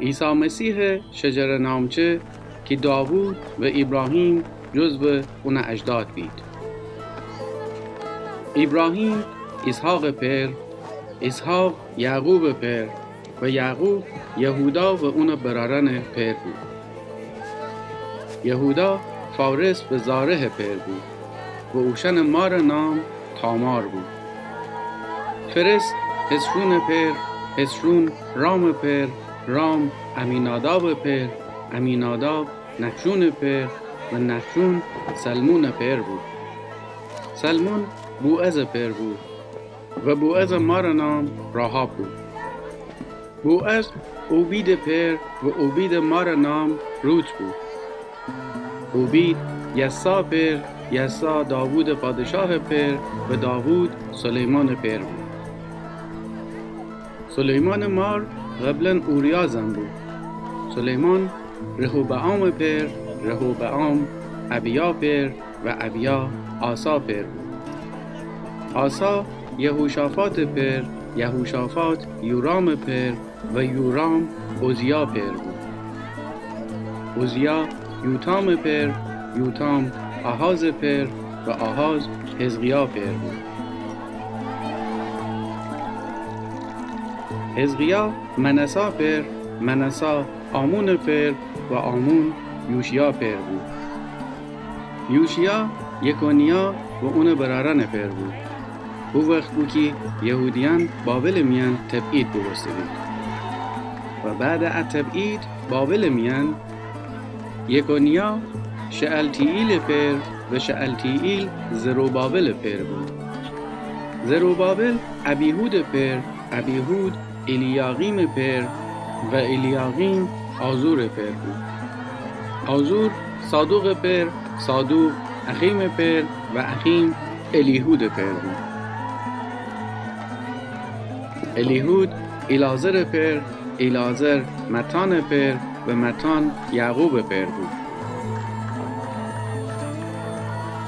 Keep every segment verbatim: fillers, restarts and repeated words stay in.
عیسی مسیحٚ شجره‌نامچه کی داوود و ایبراهیم جزوٚ اونٚ اجداد بید. ایبراهیم ایسحاقٚ پئر، ایسحاق یعقوبٚ پئر و یعقوب یهودا و اونٚ برأرأنٚ پئر بو. یهودا فارس و زارحٚ پئر بو و اوشأنٚ مارٚ نام تامار بو. فرس حصرونٚ پئر، حصرون رامٚ پئر، رام عمینادابٚ پئر، عمیناداب نحشونٚ پئر و نحشون سلمونٚ پئر بو. سلمون بوعزٚ پئر بو و بوعزٚ مارٚ نام راحاب بو. بوعز عوبیدٚ پئر و عوبیدٚ مارٚ نام روت بو. عوبید یسا پئر، یسا داوودٚ پادشاهٚ پئر و داوود سلیمانٚ پئر بو. سلیمانٚ مار قبلاً اوریا زن بو. سلیمان رحبعامٚ پئر، رحبعام ابیا پئر و ابیا آسا پئر بو. آسا یهوشافاطٚ پئر، یهوشافاط یورامٚ پئر و یورام عزیا پئر بو. عزیا یوتامٚ پئر، یوتام آحازٚ پئر و آحاز حزقیا پئر بو. حزقیا منسا پئر، منسا آمونٚ پئر و آمون یوشیا پئر بو. یوشیا یکونیا و اونٚ برأرأنٚ پئر بو. هو وخت بو کی یهودیأن بابلٚ میأن تبعید بوبوسته‌بید. و بعدٚ ا تبعید بابلٚ میأن، یکونیا شعلتیئیلٚ پئر و شعلتیئیل زروبابلٚ پئر بو. زروبابل ابیهودٚ پئر، ابیهود ایلیاقیمٚ پئر و ایلیاقیم آزورٚ پئر بو. آزور صادوقٚ پئر، صادوق اخیمٚ پئر و اخیم الیهودٚ پئر بو. الیهود ایلعازرٚ پئر، ایلعازر متانٚ پئر و متان یعقوبٚ پئر بو.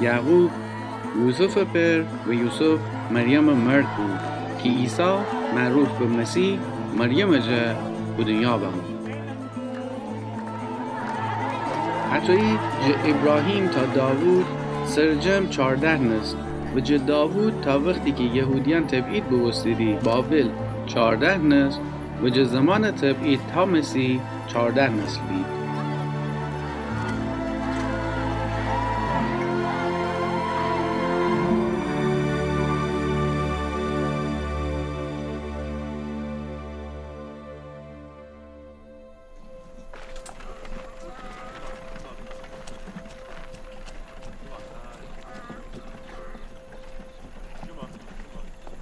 یعقوب یوسفٚ پئر و یوسف مریمٚ مرد بو کی عیسی معروف به مسیح مریمٚ جا به دونیا بمو. اطویی جٚه ایبراهیم تا داوود سرجم چارده نسل و جٚه داوود تا وختی کی یهودیأن تبعید بوبوستیدی بابل چارده نسل و جٚه زمانٚ تبعید تا مسیح چارده نسل بید.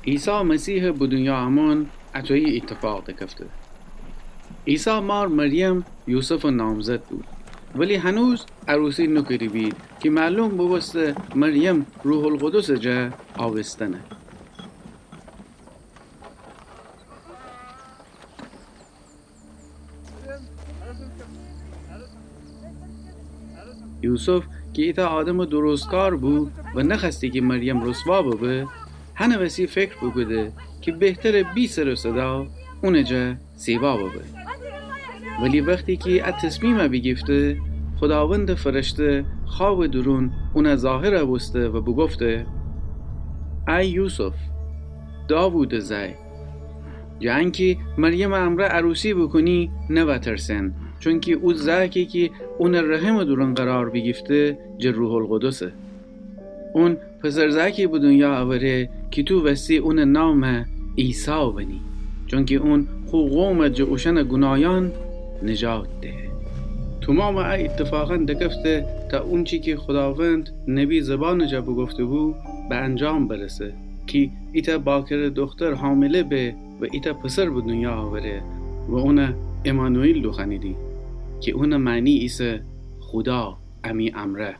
عیسی مسیحٚ به دونیا امون اطویی ایتفاق دکفته. عیسی مار مریم یوسفٚ نامزد بو، ولی هنوز عروسی نوکوده بید کی معلوم بوبوسته مریم روح‌القدسٚ جا آوستنه. یوسف کی ایتأ آدمٚ درستکار بو و نخوأستی کی مریم رسوا ببه، هنٚ وسی فکر بوکوده کی بهتره بی سر و صدا اونٚ جا سیوا ببه. ولی وختی کی ا تصمیم بیگیفته، خوداوندٚ فرشته خوأبٚ دورون اون ظاهر بوسته و بوگفته: ای یوسف، داوودٚ زأی، جٚه انکی مریمٚ امرأ عروسی بوکونی، نوأترسن، چونکی او زأکی کی اونٚ رحمٚ دورون قرار بیگیفته، جٚه روح‌القدسه. اون پسر زأکی به دونیا اوره کی تو وستی اونٚ نام عیسی بنی، چونکی اون خو قوم جٚه اوشأنٚ گوناهیأن نجات دهه. تومامٚ ا ایتفاقأن دکفته تا اونچی کی خوداوند نبی زبانٚ جا بوگفته‌بو به انجام برسه کی ایتأ باکره دوختر حامله به و ایتأ پسر به دونیا اوره و اون عمانوئیل دوخوأنیدی کی اونٚ معنی ایسه خودا امی امرأ.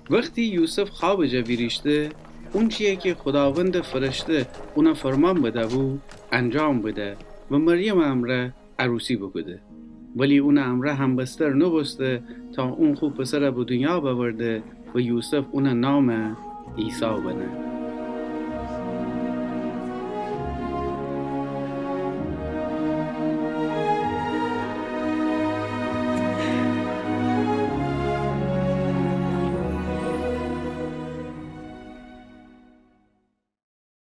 وختی یوسف خوأبٚ جا ویریشته، اونچیی کی خوداوندٚ فرشته اون فرمان بده‌بو انجام بده و مریمٚ امرأ عروسی بوکوده. ولی اونٚ امرأ همبستر نوبوسته تا اون خو پسر به دونیا بأورده و یوسف اونٚ نام عیسی بنه.